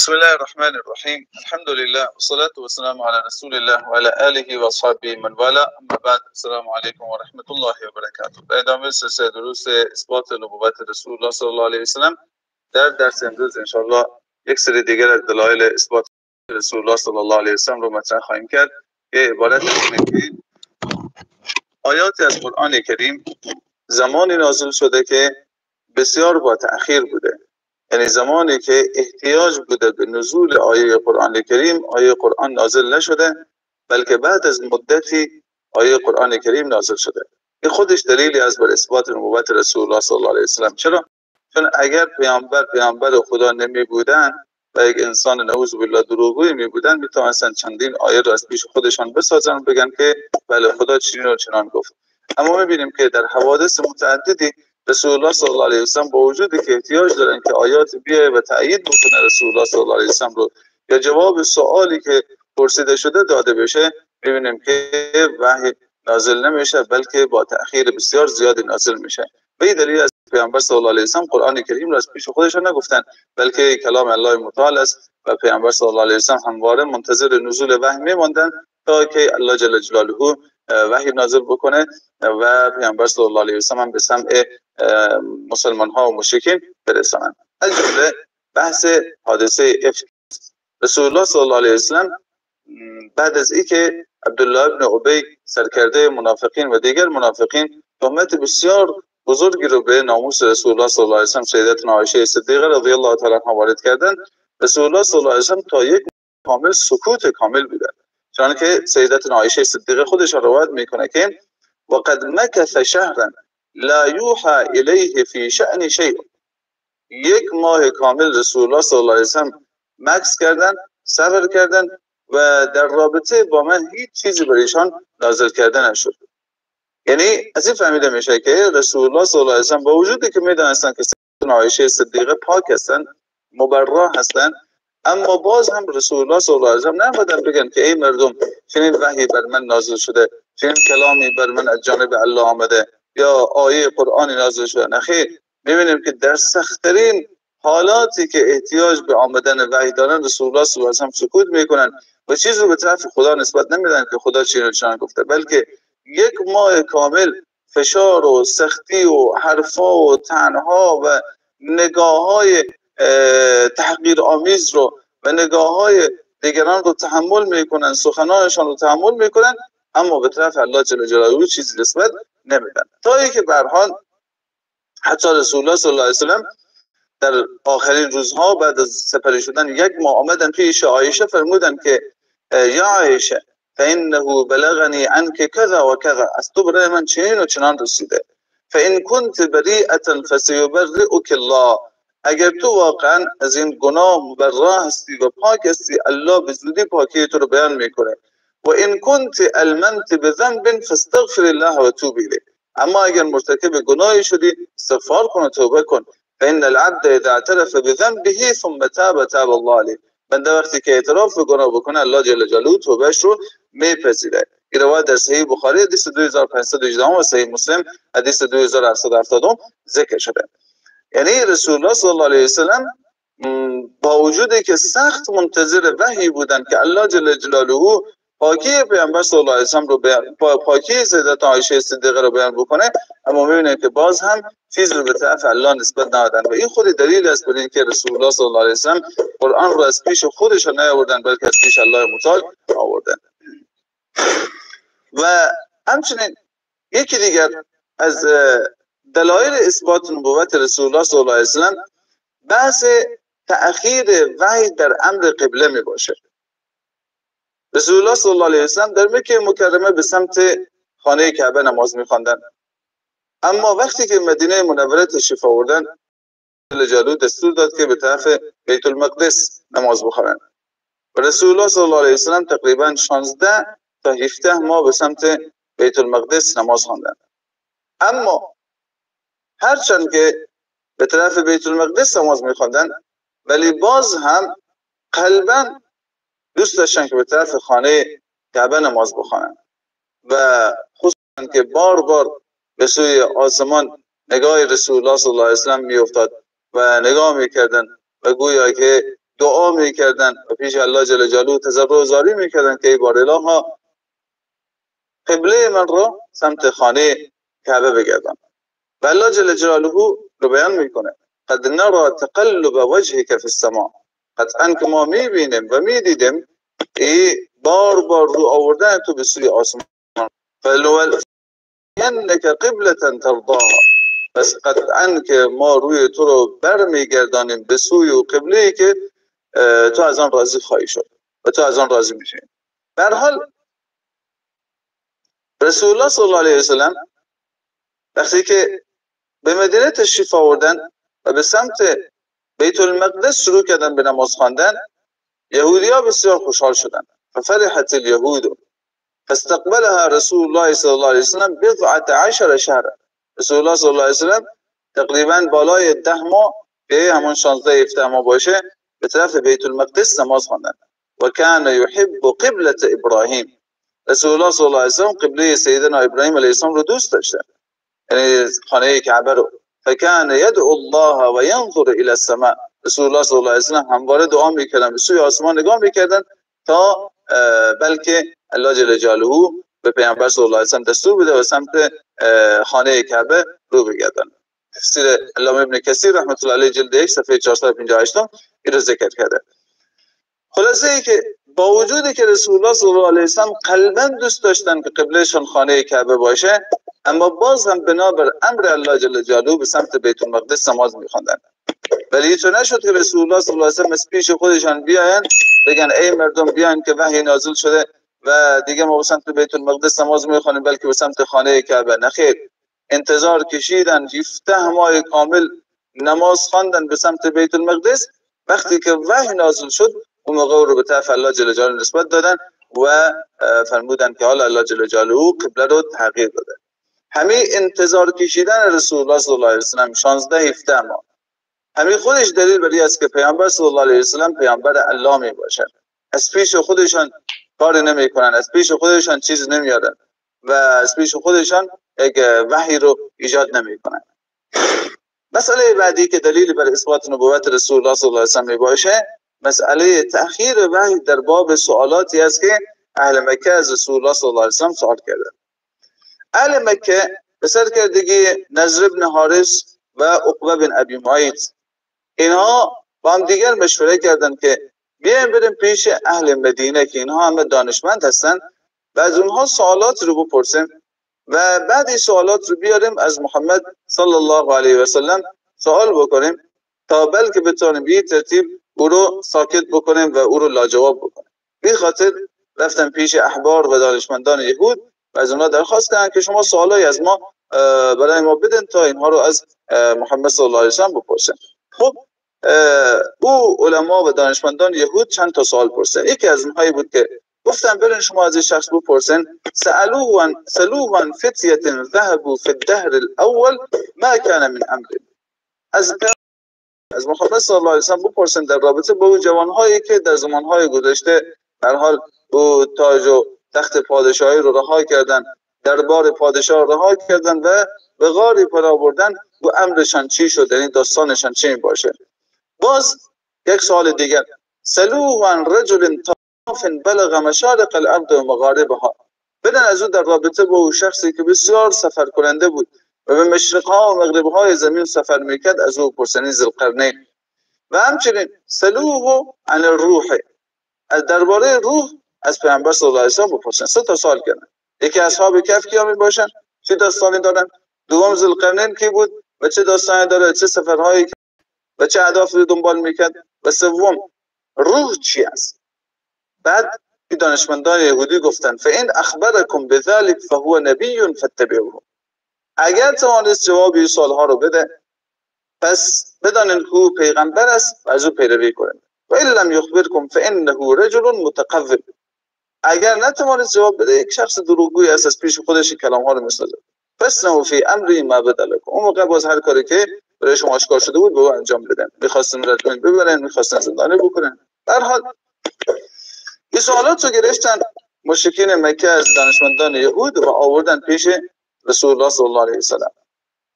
بسم الله الرحمن الرحیم. الحمد لله والصلاة والسلام علی رسول الله و علی آله و اصحابه من والا. اما بعد، السلام علیکم و رحمت الله و برکاته. در ادامه سلسله دروس اثبات نبوت رسول الله صلی الله علیه و سلم، در درس امروز ان شاء الله یک سری دیگر از دلایل اثبات رسول الله صلی الله علیه و سلم رو مطرح خواهیم کرد که عبارت از اینه که آیات از قرآن کریم زمانی نازل شده که بسیار با تأخیر بوده، یعنی زمانی که احتیاج بوده به نزول آیه قرآن کریم، آیه قرآن نازل نشده، بلکه بعد از مدتی آیه قرآن کریم نازل شده. این خودش دلیلی از بر اثبات نبوت رسول الله صلی الله علیه و سلم. چرا؟ چون اگر پیامبر خدا نمی بودن و یک انسان نعوذ بالله دروغگویی می بودن، می توانستن چندین آیه را از پیش خودشان بسازن و بگن که بله خدا چنین و چنان گفت. اما می بینیم که در حوادث متعددی رسول الله صلی الله علیه و سلم با وجودی که احتیاج دارن که آیات بیای و تأیید بکنه رسول الله صلی الله علیه و سلم رو، یا جواب سوالی که پرسیده شده داده بشه، می‌بینیم که وحی نازل نمیشه، بلکه با تأخیر بسیار زیادی نازل میشه. به این دلیل از پیامبر صلی الله علیه و سلم قرآن کریم را از پیش خودشان نگفتن، بلکه کلام الله متعال است و پیامبر صلی الله علیه و سلم همواره منتظر نزول وحی می‌ماندن تا که الله جل جلاله وحی نازل بکنه و پیامبر صلی الله علیه و سلم به سمع مسلمان ها و مشرکین برسانند. از جمله بحث حادثه افک. رسول الله صلی الله علیه و سلم بعد از اینکه عبدالله ابن ابی سرکرده منافقین و دیگر منافقین تهمت بسیار بزرگی رو به ناموس رسول الله صلی الله علیه و سلم سیدتنا عایشه صدیقه رضی الله تعالی عنها وارد کردند، رسول الله صلی الله علیه و سلم تا یک کامل سکوت کامل بوده، چون که سیدتنا عایشه صدیقه خودش روایت میکنه که وقد مکث شهرا لا یوحى الیه فی شأن شیء. یک ماه کامل رسول الله صلی الله علیه و سلم مکث کردن، صبر کردن و در رابطه با من هیچ چیزی برایشان نازل کرده نشد. یعنی از این فهمیده میشه که رسول الله صلی الله علیه و سلم با وجودی که میدانستن که سیدتنا عایشه صدیقه پاک هستن، مبرا هستن، اما باز هم رسول الله صلی الله علیه و سلم نبودن بگن که ای مردم چنین وحی بر من نازل شده، چنین کلامی بر من از جانب الله آمده یا آیه قرآنی نازل شده. نه خیر، میبینیم که در سخت‌ترین حالاتی که احتیاج به آمدن وحی دارن، رسول الله صلی الله علیه و سلم سکوت میکنن و چیز رو به طرف خدا نسبت نمیدن که خدا چنین و چنان گفته، بلکه یک ماه کامل فشار و سختی و حرفا و طعنها و نگاه‌های تحقیر آمیز رو و نگاه‌های دیگران رو تحمل میکنن، سخنانشان رو تحمل میکنن، اما به طرف الله جل جلاله چیزی نسبت نمیدن. تا اینکه به هر حال حتی رسول الله صلی الله علیه و سلم در آخرین روزها بعد از سپری شدن یک ماه آمدن پیش عایشه، فرمودن که یا عایشه فانه بلغنی عنک کذا و کذا، از تو برای من چنین و چنان رسیده، فان كنت بریئه فسیبرئک الله، اگر تو واقعا از این گناه مبرا هستی و پاک هستی، الله به زودی پاکی تو رو بیان میکنه، و ان كنت الممت بذنب فاستغفر الله و توب الیه، اما اگر مرتکب گناهی شدی استغفار کن و توبه کن، فان العبد اذا اعترف بذنبه ثم تاب تاب الله علیه، بنده وقتی که اعتراف به گناه بکنه الله جل جلاله توبهش رو میپذیره. این روایت در صحیح بخاری حدیث 2518 و صحیح مسلم حدیث 2770 ذکر شده. یعنی رسول الله صلی الله علیه و سلم با وجودی که سخت منتظر وحی بودن که الله جل جلاله پاکی پیامبر صلی الله علیه و سلم رو بیان، پاکی سیدتنا عایشه صدیقه رو بیان بکنه، اما میبینه که باز هم چیز رو به طرف الله نسبت ندادن و این خود دلیل است بر اینکه رسول الله صلی الله علیه و سلم قرآن رو از پیش خودش نیاوردن، بلکه از پیش الله متعال آوردن. و همچنین یکی دیگر از دلایل اثبات نبوت رسول الله صلی الله علیه و سلم بحث تأخیر وحی در امر قبله می باشه. رسول الله صلی الله علیه و سلم در مکه مکرمه به سمت خانه کعبه نماز می‌خواندند، اما وقتی که مدینه منوره تشریف آوردن، جلاله دستور داد که به طرف بیت المقدس نماز بخوانند. و رسول الله صلی الله علیه و سلم تقریبا 16 تا 17 ماه به سمت بیت المقدس نماز خواندند. اما هرچند که به طرف بیت المقدس نماز می‌خواندند، ولی باز هم قلباً دوست داشتن که به طرف خانه کعبه نماز بخوانند و خصوصا که بار بار به سوی آسمان نگاه رسول الله صلی الله علیه و سلم میافتاد و نگاه میکردن و گویا که دعا میکردن و پیش الله جل جلاله تضرع و زاری میکردن که ای بار الها قبله من رو سمت خانه کعبه بگردان. و الله جل جلاله رو بیان میکنه قد نرى تقلب وجهك في السماء، قطعا که ما میبینیم و میدیدیم ای بار بار رو آوردن تو به سوی آسمان، فلنولینک قبلة ترضاها، پس قطعا که ما روی تو رو برمیگردانیم به سوی و قبله که تو از آن راضی خواهی شد و تو از آن راضی میشی. به هر حال رسول الله صلی الله علیه وسلم وقتی که به مدینه تشریف آوردن و به سمت بیت المقدس شروع کردن به نماز خواندن، یهودی‌ها بسیار خوشحال شدند. ففرحت اليهود فاستقبلها رسول الله صلی الله علیه وسلم 15 شهرا. رسول الله صلی الله علیه وسلم تقریبا بالای 10 ماه که همون 16 17 ماه باشه به طرف بیت المقدس نماز خواندن. و کان یحب قبلة ابراهیم، رسول الله صلی الله علیه وسلم قبله سیدنا ابراهیم علیه السلام رو دوست داشته، یعنی خانه کعبه رو. فکان یدعو الله و ینظر الی السماء، رسول الله صلی الله علیه وسلم همواره دعا میکردن، به سوی آسمان نگاه میکردن تا بلکه الله جل جلاله به پیامبر صلی الله علیه وسلم دستور بده و سمت خانه کعبه رو بگردن. تفسیر علامه ابن کثیر رحمت الله علیه جلد 1 صفحه 458 این رو ذکر کرده. خلاصه ای که با وجودی که رسول الله صلی الله علیه وسلم قلبا دوست داشتن که قبلهشون خانه کعبه باشه، اما باز هم بنابر امر الله جل جلاله به سمت بیت المقدس نماز می‌خواندن. ولی اینطور نشد که رسول الله صلی الله علیه وسلم از پیش خودشان بیاین بگن ای مردم بیاین که وحی نازل شده و دیگه ما به سمت بیت المقدس نماز می‌خوانیم بلکه به سمت خانه کعبه. نخیر، انتظار کشیدن 17 ماه کامل نماز خواندن به سمت بیت المقدس. وقتی که وحی نازل شد اون موقع رو به طرف الله جل جلاله نسبت دادن و فرمودن که حالا الله جل جلاله قبله رو تغییر داده. همه انتظار کشیدن رسول الله صلی الله علیه وسلم 16 17 ماه، همه خودش دلیل بر این است که پیامبر صلی الله علیه وسلم پیامبر الله می باشد. از پیش خودشان کار نمی کنن، از پیش خودشان چیز نمیارن و از پیش خودشان یک وحی رو ایجاد نمی کنن. مسئله بعدی که دلیل بر اثبات نبوت رسول الله صلی الله علیه وسلم می باشه، مسئله تأخیر وحی در باب سوالاتی است که اهل مکه از رسول الله صلی الله علیه وسلم سوال کردند. اهل مکه به سرکردگی نضر بن حارث و عقبه بن ابی معیط، اینها با هم دیگر مشوره کردند که بیایم بریم پیش اهل مدینه که اینها همه دانشمند هستند و از اونها سوالات رو بپرسیم و بعد این سوالات رو بیاریم از محمد صلی الله علیه و سلم سوال بکنیم تا بلکه بتونیم به ترتیب او رو ساکت بکنیم و او رو لاجواب بکنیم. به خاطر رفتن پیش احبار و دانشمندان یهود و از اونها درخواست کردن که شما سوالایی از ما برای ما بدن تا اینها رو از محمد صلی الله علیه و سلم بپرسیم. خب او علما و دانشمندان یهود چند تا سوال پرسیدن. یکی از اونهایی بود که گفتن برین شما از این شخص بپرسن سألوه عن فتیة ذهبوا فی الدهر الاول ما کان من امر. از محمد صلی الله علیه و سلم بپرسن در رابطه با او جوانهایی که در زمانهای گذشته در حال او تاج و تخت پادشاهی رو رها کردن، دربار پادشاه رو رها کردن و به غاری پناه بردن، و امرشان چی شد، یعنی داستانشان چی باشه. باز یک سوال دیگر، سلوه عن رجل طاف بلغ مشارق الارض و مغاربها. بدن از او در رابطه با او شخصی که بسیار سفر کننده بود و به مشرقها و مغربهای زمین سفر میکرد، از او پرسنی ذوالقرنین. و همچنین سلوه عن الروح، از درباره روح از پیامبر صلی الله علیه و سلم بپرسن. سه تا سوال کردن. یکی اصحاب کهف کیا می باشن، چه داستانی دارن؟ دوم ذوالقرنین کی بود و چه داستانی داره، چه سفرهایی و چه اهدافی رو دنبال میکرد؟ و سوم روح چی است؟ بعد دانشمندان یهودی گفتن فان اخبرکم بذلك فهو نبی فاتبعوه. اگر توانست جواب این سوالها رو بده، پس بدانین که او پیغمبر است و از او پیروی کنید. و ان لم یخبرکم فانه رجل متقول. اگر نتوانست جواب بده، یک شخص دروغگوی است، از پیش خودش کلام ها رو میسازه. پس نو فی امری ما بدلکم. اون موقع باز هر کاری که برای شما آشکار شده بود به او انجام بدن. می‌خواستن رد ببرن، می‌خواستن زندانی بکنن. به هر حال این سوالات رو گرفتن مشرکین مکه از دانشمندان یهود و آوردن پیش رسول الله صلی الله علیه و سلم.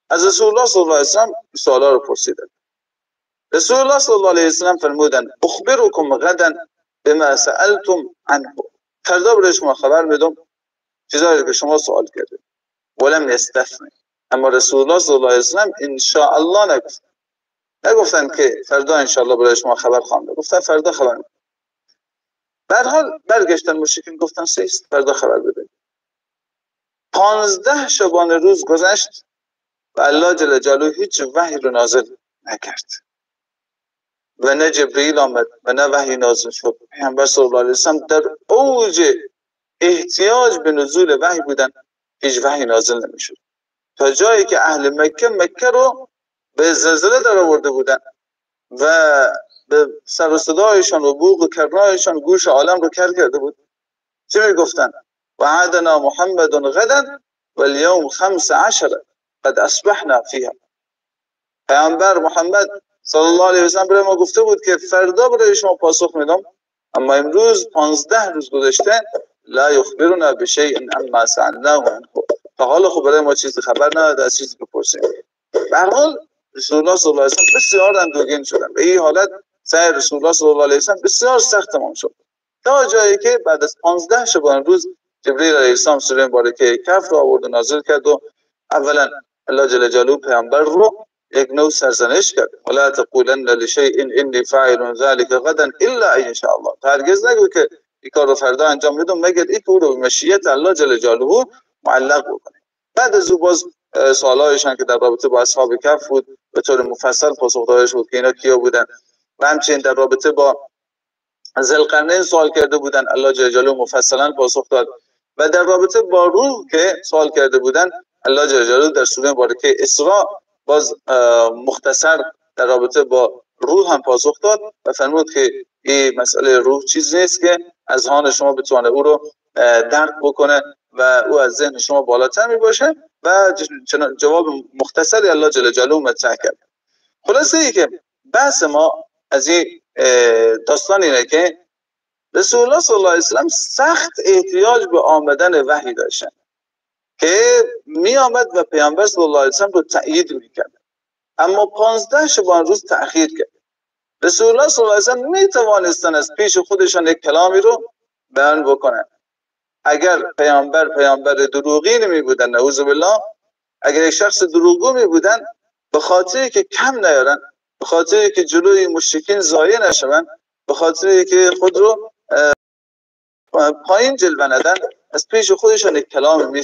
از رسول الله صلی الله علیه و سلم سوالا رو پرسیدن. رسول الله صلی الله علیه وسلم فرمودن اخبرکم غدا بما سألتم عنه، فردا برای شما خبر میدم چیزایی که شما سوال کردید. ولم یستثنی، اما رسول الله صلی الله علیه وسلم ان شاء الله نگفت، نگفتن که فردا ان شاء الله برای شما خبر خواهم داد، گفتن فردا خبر میدم. به هر حال برگشتن مشرکین گفتن سیست فردا خبر بده. 15 شبانه روز گذشت و الله جل جلاله هیچ وحی رو نازل نکرد و نه جبرئیل آمد و نه وحی نازل شد. پیامبر صلی الله علیه وسلم در اوج احتیاج به نزول وحی بودن، هیچ وحی نازل نمیشد، تا جایی که اهل مکه رو به زلزله در آورده بودن و به سر و صدایشان و بوق و کرنایشان گوش عالم رو کر کرده بود. چه میگفتن؟ وعدنا محمد غدا والیوم 15 قد اصبحنا فیها. پیامبر محمد صلی الله علیه و سلم برای ما گفته بود که فردا برای شما پاسخ میدم، اما امروز 15 روز گذشته، لا یخبرنا بشیء عما سألناه عنه، تا حالا خب برای ما چیزی خبر نداده از چیزی بپرسیم. به هر حال رسول الله صلی الله علیه و سلم بسیار اندوهگین شدن. به این حالت سعی رسول الله صلی الله علیه و سلم بسیار سخت تمام شد، تا جایی که بعد از 15 شبانه روز جبرئیل علیه السلام سوره مبارکه کهف رو آورد و نازل کرد و اولا الله جل جلاله پیامبر رو یک نوع سرزنش کرد، ولا تقولن لشیء انی فاعل ذلك غدا الا ان شاء الله. هرگز نگو که این کار رو فردا انجام میدم مگر اینکه او رو به مشیت الله جل جلاله معلق بکنه. بعد از او باز سوالایشان که در رابطه با اصحاب کهف بود به طور مفصل پاسخ داده شد که اینا کیا بودن و همچنین در رابطه با ذوالقرنین سوال کرده بودن، الله جل جلاله مفصلا پاسخ داد و در رابطه با روح که سوال کرده بودن، الله جل جلاله در سوره مبارکه اسراء باز مختصر در رابطه با روح هم پاسخ داد و فرمود که این مسئله روح چیز نیست که اذهان شما بتونه او رو درک بکنه و او از ذهن شما بالاتر می باشه و جواب مختصری الله جل جلاله مطرح کرد. خلاصه ای که بحث ما از این داستان اینه که رسول الله صلی الله علیه وسلم سخت احتیاج به آمدن وحی داشتن که می آمد و پیامبر صلی الله علیه وسلم رو تأیید میکرد، اما 15 شبانه روز تأخیر کرد. رسول الله صلی الله علیه وسلم می توانستن از پیش خودشان یک کلامی رو بیان بکنن. اگر پیامبر دروغی نمی بودن، نعوذ بالله، اگر یک شخص دروغگو می بودن، به خاطری که کم نیارن، به خاطری که جلوی مشرکین ضایع نشون، به خاطری که خود رو پایین جلوه ندن، از پیش خودشان یک کلام می.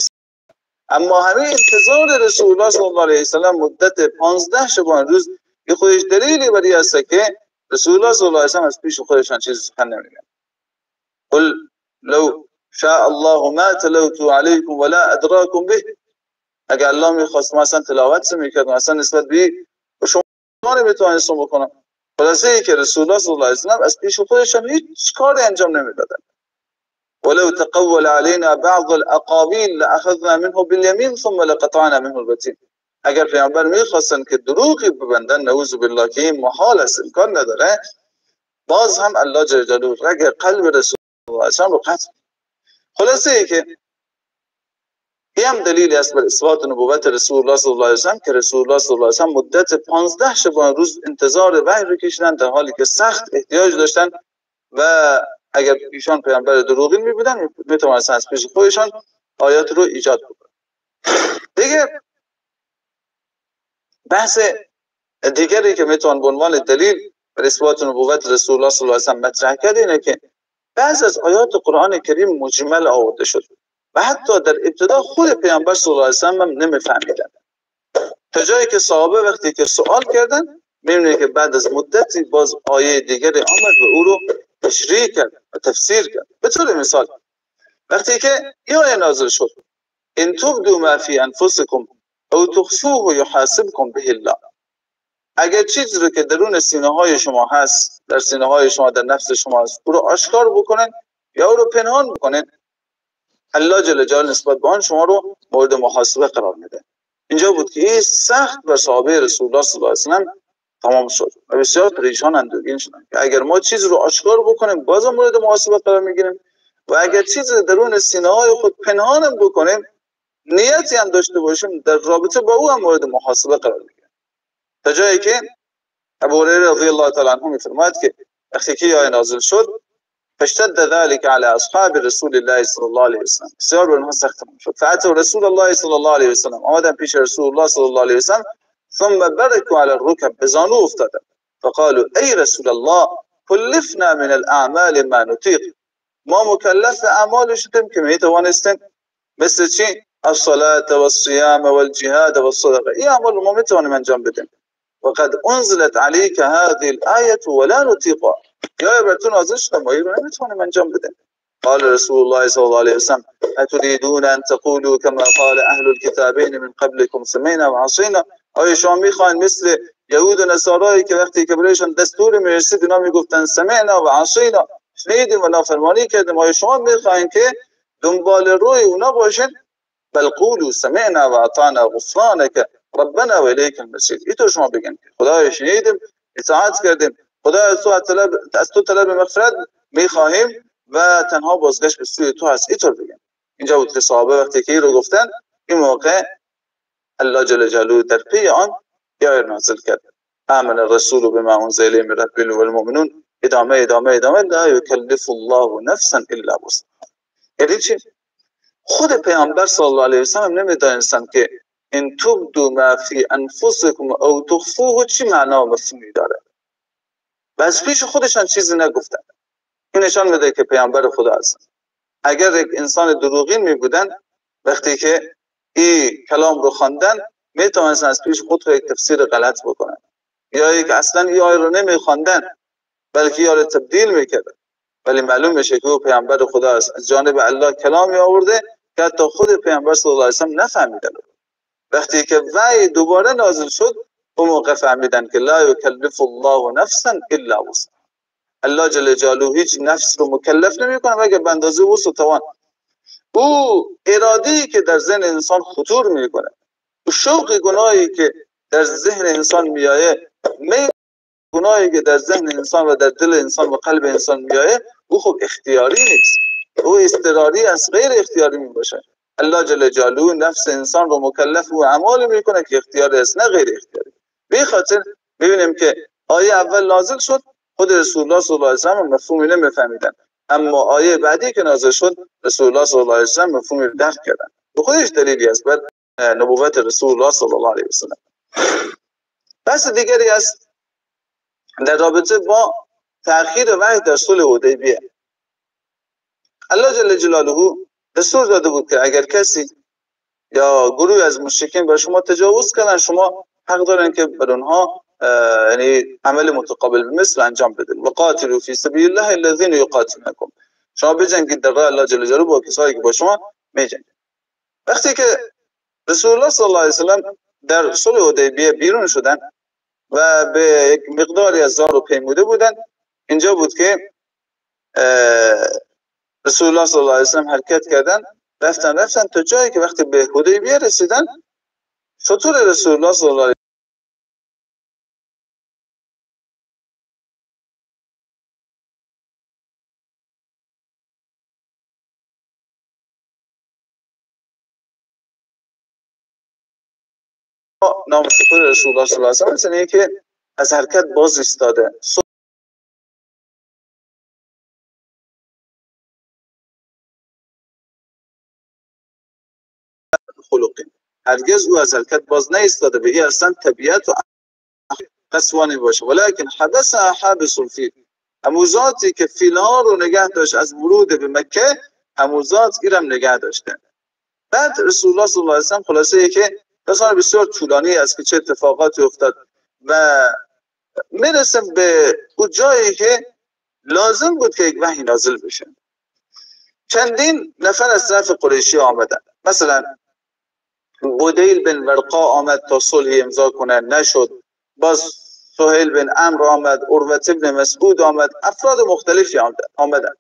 اما همه انتظار رسول الله صلی الله علیه وسلم مدت 15 شبانه روز که خودش دلیلی بر این است که رسول الله صلی الله علیه وسلم از پیش خودشان چیزی سخن نمیگن. قل لو شاء الله ما تلوت علیکم ولا ادراکم به. اگر الله میخواست ما اصلا تلاوت میکردم، اصلا نسبت به شما نمیتونستم بکنم. خلاصه ای که رسول الله صلی الله علیه وسلم از پیش خودشان هیچ کاری انجام نمیدادن. ولو تقول علينا بعض الاقاویل لاخذنا منه باليمين ثم لقطعنا منه الوتين. اگر پیامبر میخواستن که دروغی ببندن، نعوذ بالله، که این محال است، امکان نداره، باز هم الله جل جلاله رگ قلب رسول الله علیه و رو قطع. خلاصه ای که این هم دلیلی است بر اثبات نبوت رسول الله صلی الله علیه و سلم که رسول الله صلی الله علیه و سلم مدت 15 شبانه روز انتظار وحی رو کشیدن، در حالی که سخت احتیاج داشتن و اگر ایشان پیامبر دروغین می بودن می توانستن از پیش خودشان آیات رو ایجاد بکنن. دیگه بحث دیگری که میتوان به عنوان دلیل بر اثبات نبوت رسول الله صلی الله علیه و سلم مطرح کرد اینه که بعض از آیات قرآن کریم مجمل آورده شد و حتی در ابتدا خود پیامبر صلی الله علیه و سلم هم نمیفهمیدن، تا جایی که صحابه وقتی که سوال کردن میبینه که بعد از مدتی باز آیه دیگری آمد و او رو تشریح کرد و تفسیر کرد. به طور مثال وقتی که این آیه نازل شد، ان تبدوا ما فی انفسکم او تخفوه یحاسبکم به الله، اگر چیزی رو که درون سینه های شما هست، در سینه های شما، در نفس شما هست، او رو آشکار بکنن یا او رو پنهان بکنن، الله جل جلاله نسبت به آن شما رو مورد محاسبه قرار میده. اینجا بود که این سخت بر صحابه رسول الله صلی الله علیه و سلم تمام شد و بسیار پریشان اندوهگین شدن که اگر ما چیز رو آشکار بکنیم بازم مورد محاسبه قرار میگیریم و اگر چیز درون سینه های خود پنهان بکنیم، نیتی هم داشته باشیم، در رابطه با او هم مورد محاسبه قرار میگیریم. تا جایی که ابو هریره رضی الله تعالی عنه میفرماید که وقتی که آیه نازل شد، فاشتد ذلك على اصحاب رسول الله صلی الله علیه و سلم، بسیار بر اونها سخت شد. فاتوا رسول الله صلی الله علیه و سلم، آمدن پیش رسول الله صلی الله علیه و سلم، ثم بركوا على الركب، به زانو افتادن. فقالوا ای رسول الله کلفنا من الاعمال ما نطیق، ما مکلف اعمال شدیم که میتوانستیم، مثل چی؟ الصلاة والصيام والجهاد والصدقه، این اعمال ما میتوانیم انجام بدیم. وقد انزلت عليك هذه الآية ولا نطيقها، یا بر تو نازل شده ما این رو نمیتوانیم انجام بدیم. قال رسول الله صلی الله علیه وسلم اتريدون ان تقولوا كما قال اهل الكتابين من قبلكم سمعنا وعصينا، آیا شما میخواین مثل یهود و نصارایی که وقتی که برایشان دستور میرسید اینا میگفتن سمعنا و عصینا، شنیدیم و نافرمانی کردیم، آیا شما میخواین که دنبال روی اونا باشین؟ بل قولوا سمعنا و اطعنا غفرانك ربنا و الیک المصیر. اینطور شما بگین خدای شنیدیم، اطاعت کردیم، خدای تو از تو طلب مغفرت میخواهیم و تنها بازگشت به سوی تو هست. اینطور بگن. اینجا بود که صحابه وقتی که این رو گفتن، این موقع الله جل جلاله در پی آن آیه نازل کرد. آمن الرسول بما انزل الیه من ربه والمؤمنون، ادامه ادامه ادامه، لا یکلف الله نفسا الا وسعها. یعنی چی؟ خود پیامبر صلی الله علیه و سلم نمیدانستند که ان تبدوا ما فی انفسکم او تخفوه چی معنا و مفهومی داره و از پیش خودشان چیزی نگفتن. این نشان میده که پیامبر خدا هستند. اگر یک انسان دروغین میبودن، وقتی که این کلام رو خواندن میتوانستن از پیش خود یک تفسیر غلط بکنن، یا یک اصلا این آیه رو نمیخواندن بلکه یه رو تبدیل میکردن. ولی معلوم میشه که او پیامبر خدا است، از جانب الله کلامی آورده که حتی خود پیامبر صلی الله علیه و سلم نفهمیدن. وقتی که وحی دوباره نازل شد، اون موقع فهمیدن که لا یکلف الله نفسا الا وسعها، الله جل جلاله هیچ نفس رو مکلف نمیکنه مگر به اندازه وسع و توان. او اراده‌ای که در ذهن انسان خطور میکنه، او شوق گناهی که در ذهن انسان میایه، میل گناهی که در ذهن انسان و در دل انسان و قلب انسان میایه، او خب اختیاری نیست، او اضطراری از غیر اختیاری میباشه. الله جل جلاله نفس انسان رو مکلف و اعمال میکنه که اختیاری است، نه غیر اختیاری. به خاطر ببینیم که آیه اول نازل شد، خود رسول الله صلی الله علیه و سلم مفهومی نمیفهمیدن، اما آیه بعدی که نازل شد، رسول الله صلی الله علیه و سلم مفهومی درک کردن. به خودش دلیلی است بر نبوت رسول الله صلی الله علیه و سلم. بحث دیگری است در رابطه با تأخیر وحی در صلح حدیبیه. الله جل جلاله دستور داده بود که اگر کسی یا گروهی از مشرکین بر شما تجاوز کردن، شما حق دارین که بر اونها یعنی عمل متقابل مثل انجام بدین. وقاتلوا فی سبیل الله الذین یقاتلونکم، شما بجنگید در راه الله جل جلاله با کسایی که با شما میجنگن. وقتی که رسول الله صلی الله علیه و سلم در صلح حدیبیه بیرون شدن و به یک مقداری از راه رو پیموده بودن، اینجا بود که رسول الله صلی الله علیه و سلم حرکت کردن، رفتن تا جایی که وقتی به حدیبیه رسیدن، شتر رسول الله صلی الله علیه نام شتر رسول الله صلی الله علیه و سلم که از حرکت باز ایستاده. خلقی هرگز او از حرکت باز نایستاده، به این اصلا طبیعت و قسوانی باشه. ولیکن حبس حابس الفیل، همو ذاتی که فیلها رو نگه داشت از ورود به مکه، همو ذات ایرم نگه داشته. بعد رسول الله صلی الله علیه و سلم خلاصه که داستان بسیار طولانی است که چه اتفاقاتی افتاد و میرسم به او جایی که لازم بود که یک وحی نازل بشه. چندین نفر از طرف قریشی آمدن، مثلا بدیل بن ورقا آمد تا صلح امضا کنه، نشد. باز سهیل بن عمرو آمد، عروه بن مسعود آمد، افراد مختلفی آمدن.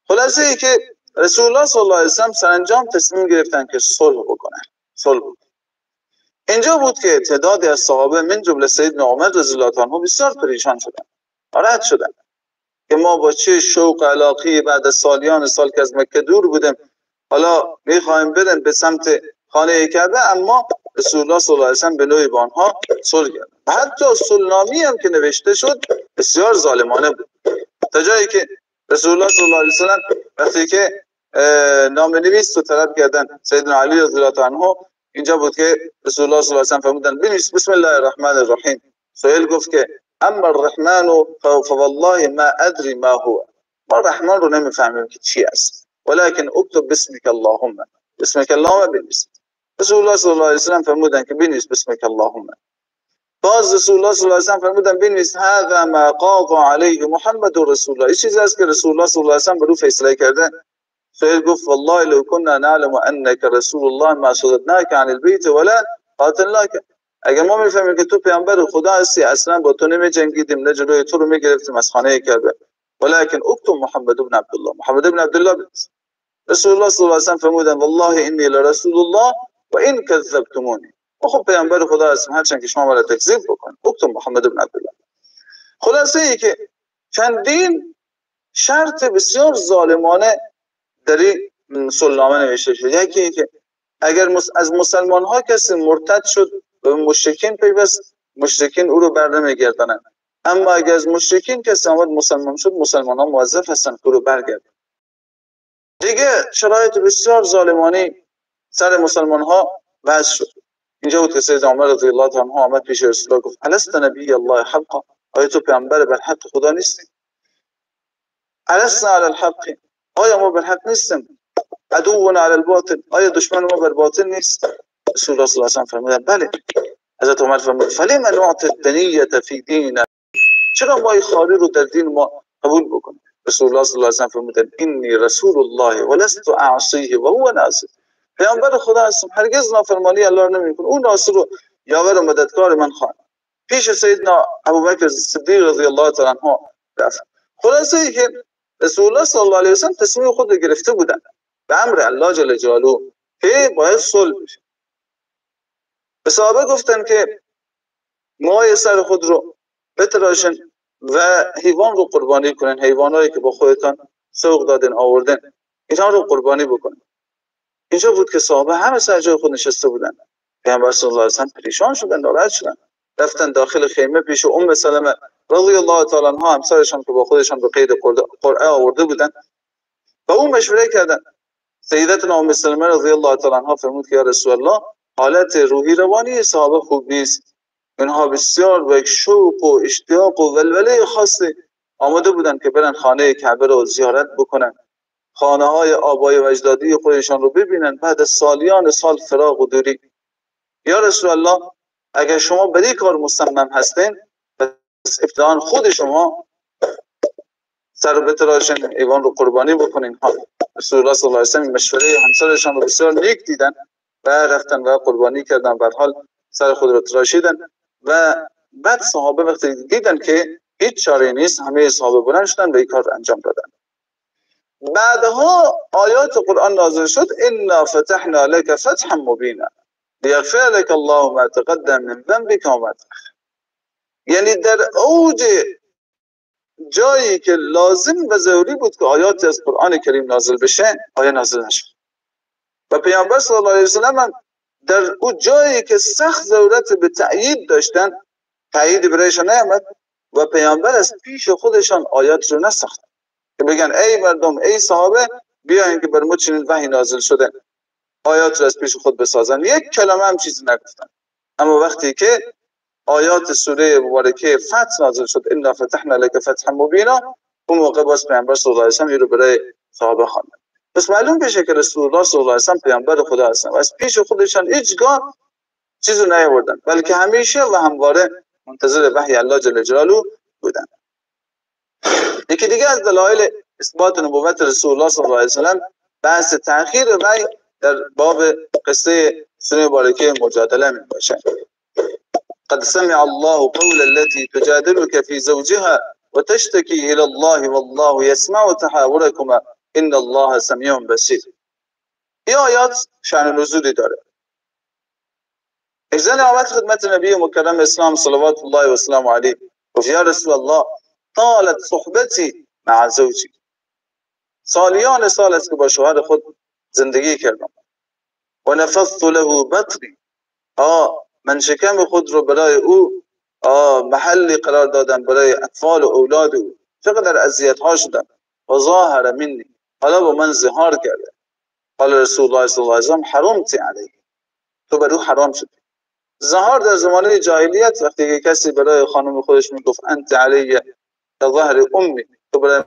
خلاصه ای که رسول الله صلی الله علیه و سلم سرانجام تصمیم گرفتن که صلح بکنن. صلح بود. اینجا بود که تعدادی از صحابه من جمله سیدنا عمر رضی الله عنه بسیار پریشان شدند، ناراحت شدند که ما با چه شوق علاقی بعد از سالیان سال که از مکه دور بودیم، حالا میخوایم بریم به سمت خانه کعبه، اما رسول الله صلی الله علیه و سلم به نوعی با آنها صلح کرد. حتی صلحنامه‌ای هم که نوشته شد بسیار ظالمانه بود، تا جایی که رسول الله صلی الله علیه و سلم وقتی که نامه نویس رو طلب کردن سیدنا علی رضی الله عنه، اینجا بود که رسول الله صلی الله علیه و سلم فرمودن بنویس بسم الله الرحمن الرحیم. سهیل گفت که اما الرحمن فوالله ما ادری ما هو، ما رحمان رو نمیفهمیم که چی است، ولكن اكتب باسمك اللهم، باسمك اللهم بنویس. رسول الله صلی الله علیه و سلم فرمودن که بنویس باسمك اللهم. باز رسول الله صلی الله علیه و سلم فرمودن بنویس هذا ما قاضى علیه محمد رسول الله، این چیزی است که رسول الله صلی الله علیه و سلم بر او فیصله کرده. سهیل گفت والله لو كنا نعلم انك رسول الله ما صددناك عن البيت ولا قاتلناك. اگر ما میفهمیم که تو پیامبر خدا هستی اصلا با تو نمیجنگیدیم، نه جلوی تو رو میگرفتیم از خانه کعبه، ولكن اكتب محمد بن عبدالله، محمد بن عبدالله بنویس. رسول الله صلی الله علیه و سلم فرمودن والله انی لرسول الله و ان کذبتمونی، ما خب پیامبر خدا هستیم هرچند که شما مرا تکذیب بکنید، اكتب محمد بن عبدالله. خلاصه ای که چندین شرط بسیار ظالمانه در این صلحنامه نوشته شد. یکی اینکه اگر از مسلمان ها کسی مرتد شد و مشرکین پیوست، مشرکین او رو بر نمیگردانند، اما اگر از مشرکین کسی آمد مسلمان شد، مسلمان ها موظف هستند که او رو برگردانند. دیگه شرایط بسیار ظالمانه سر مسلمان ها وضع شد. اینجا بود که سید عمر رضی الله عنه آمد پیش رسول الله گفت الست نبی الله حقا، آیا تو پیامبر بر حق خدا نیستی؟ السنا علی الحق، آیا ما بر حق نیستیم؟ عدونا علی الباطل، آیا دشمن ما بر باطل نیست؟ رسول الله صلی الله علیه و سلم فرمودند بله. حضرت عمر فرمود فلم نعطي الدنیه فی دیننا، چرا ما این خاری رو در دین ما قبول بکنیم؟ رسول الله صلی الله علیه و سلم فرمودند انی رسول الله ولست اعصیه و هو ناصر، پیامبر خدا هستم، هرگز نافرمانی الله رو نمیکنم، او ناصر و یاور و مددکار من خواهد. پیش سیدنا ابوبکر صدیق رضی الله تعالی عنه رفت. خلاصه ای که رسول الله صلی الله علیه و سلم تصمیم خود رو گرفته بودند به امر الله جل جلاله که باید صلح بشه. به صحابه گفتن که موهای سر خود رو بتراشن و حیوان رو قربانی کنن، حیوانایی که با خودتان سوق دادن آوردن اینها رو قربانی بکنن. اینجا بود که صحابه همه سر جای خود نشسته بودن. پیامبر صلی الله علیه و سلم پریشان شدن، ناراحت شدن، رفتن داخل خیمه پیش ام سلمه رضی الله تعالی عنها، همسرشان که با خودشان به قید قرعه آورده بودن، با او مشوره کردن. سیدتنا ام سلمه رضی الله تعالی عنها فرمود که یا رسول الله، حالت روحی روانی صحابه خوب نیست، اینها بسیار با یک شوق و اشتیاق و ولوله خاصی آماده بودن که برن خانه کعبه رو زیارت بکنن، خانه های آبای و اجدادی خودشان رو ببینن بعد از سالیان سال فراق و دوری. یا رسول الله، اگر شما بر این کار مصمم هستین، پس ابتداء خود شما سر رو بتراشن، ایوان رو قربانی بکنین. رسول الله صلی الله علیه و سلم مشوره همسرشان رو بسیار نیک دیدن و رفتن و قربانی کردن، به هر حال سر خود رو تراشیدن. و بعد صحابه وقتی دیدن که هیچ چاره نیست، همه صحابه بلند شدن و این کار انجام دادن. بعدها آیات قرآن نازل شد، انا فتحنا لك فتحا مبینا لیغفر لك الله ما تقدم من ذنبك و ما تأخر. یعنی در اوج جایی که لازم و ضروری بود که آیات از قرآن کریم نازل بشه، آیه نازل نشد. و پیامبر صلی الله علیه و سلم در او جایی که سخت ضرورت به تأیید داشتن، تأیید برایشان نیامد و پیامبر از پیش خودشان آیات رو نساختن که بگن ای مردم، ای صحابه، بیاین که بر ما چنین وحی نازل شده، آیات رو از پیش خود بسازن. یک کلمه هم چیزی نگفتن. اما وقتی که آیات سوره مبارکه فتح نازل شد، انا فتحنا لك فتحا مبینا، اون موقع باز پیامبر صلی الله علیه و سلم رو برای صحابه خواندن. پس معلوم بشه که رسول الله صلی الله علیه و سلم پیامبر خدا هستن و از پیش خودشان هیچگاه چیزی نیاوردن، بلکه همیشه و همواره منتظر وحی الله جل جلاله بودن. یکی دیگه از دلایل اثبات نبوت رسول الله صلی الله علیه و سلم بحث تأخیر وحی در باب قصه سوره مبارکه مجادله می باشه. قد سمع الله قول التي تجادلك في زوجها وتشتكي الى الله والله يسمع تحاوركما ان الله سمیع بصیر. این آیات شأن نزولی داره. زن آمد خدمت نبی مکرم اسلام صلوات الله و سلام علیه، گفت یا رسول الله، طالت صحبتی مع زوجی، سالیان سال است که با شوهر خود زندگی کردم، و نفضت له بطنی، من شکم خود رو برای او محلی قرار دادم برای اطفال و اولاد او، چقدر اذیت ها شدم. و ظاهر منی، حالا با من ظهار کرده. قال رسول الله صلی الله علیه و سلم حرمت علیه، تو بر او حرام شدی. ظهار در زمانه جاهلیت وقتی که کسی برای خانم خودش میگفت انت علی ظهر امی، تو برای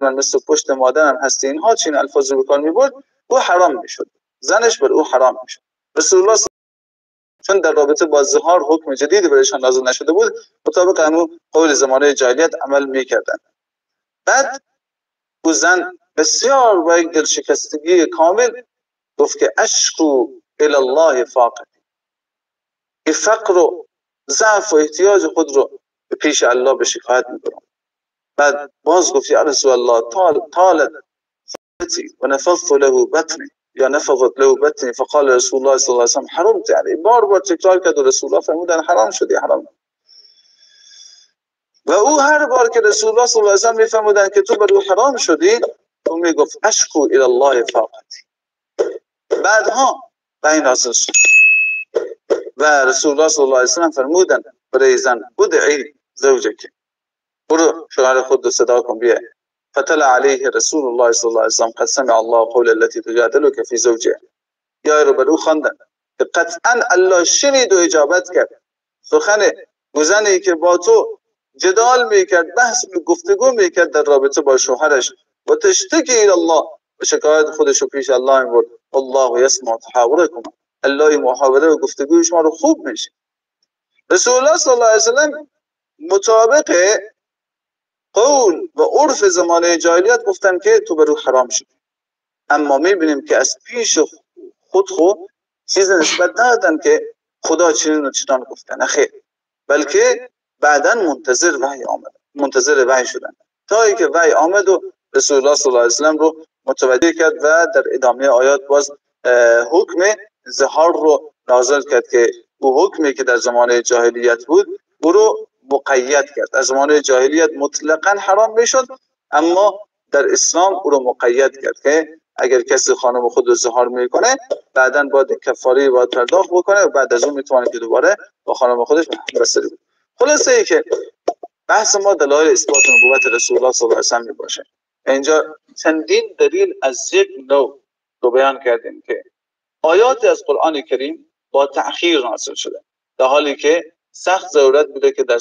من مثل پشت مادرم هستی، اینها چین الفاظ رو بکار میبرد، او حرام میشد، زنش بر او حرام میشد. رسول الله چون در رابطه با ظهار حکم جدیدی برایشان نازل نشده بود، مطابق همون قول زمانه جاهلیت عمل میکردن. بعد او زن بسیار با یک دلشکستگی کامل گفت که اشکو الی الله فاقتی، این فقر و ضعف و احتیاج خود رو به پیش الله به شکایت میبرم. بعد باز گفت یا رسول الله طالت و نفضت له بطنی یا نفضت له بطنی، فقال رسول الله صلی الله علیه و سلم حرمت علیه. بار بار تکرار کرد و رسول الله فرمودن حرام شدی، حرام. و او هر بار که رسول الله صلی الله علیه و سلم میفرمودن که تو بر او حرام شدی، او میگفت اشکو الی الله فاقتی. بعدها وحی نازل شد و رسول الله صلی الله علیه و سلم فرمودن برای زن ادعی زوجک، برو شوهر خود رو صدا کن بیا. فتلا علیه رسول الله صلی الله علیه و سلم قد سمع الله قول التي تجادلك في زوجها، یا رو بر او خواندن که قطعا الله شنید و اجابت کرد سخن زنی که با تو جدال میکرد، بحث و گفتگو میکرد در رابطه با شوهرش، و تشتکی الی الله، و شکایت خودش رو پیش الله میبرد. الله یسمع تحاورکم، الله محاوره و گفتگوی شما رو خوب میشه. رسول الله صلی الله علیه و سلم مطابق قول و عرف زمانه جاهلیت گفتن که تو بر او حرام شد. اما میبینیم که از پیش خود خو چیز نسبت ندادن که خدا چنین و چنان گفتن، نه خیر، بلکه بعدا منتظر وحی آمد، منتظر وحی شدن تا اینکه وحی آمد و رسول الله صلی الله علیه و سلم رو متوجه کرد و در ادامه آیات باز حکم ظهار رو نازل کرد که او حکمی که در زمان جاهلیت بود او رو مقید کرد. از زمان جاهلیت مطلقاً حرام میشد، اما در اسلام او رو مقید کرد که اگر کسی خانم خود رو ظهار میکنه بعداً باید کفاره باید پرداخت بکنه و بعد از اون میتونه که دوباره با خانم خودش همبستری بکنه. خلاصه ای که بحث ما دلایل اثبات نبوت رسول الله صلی الله علیه و سلم میباشه. اینجا چندین دلیل از یک نوع رو بیان کردیم که آیات از قرآن کریم با تأخیر نازل شده، در حالی که سخت ضرورت بوده که در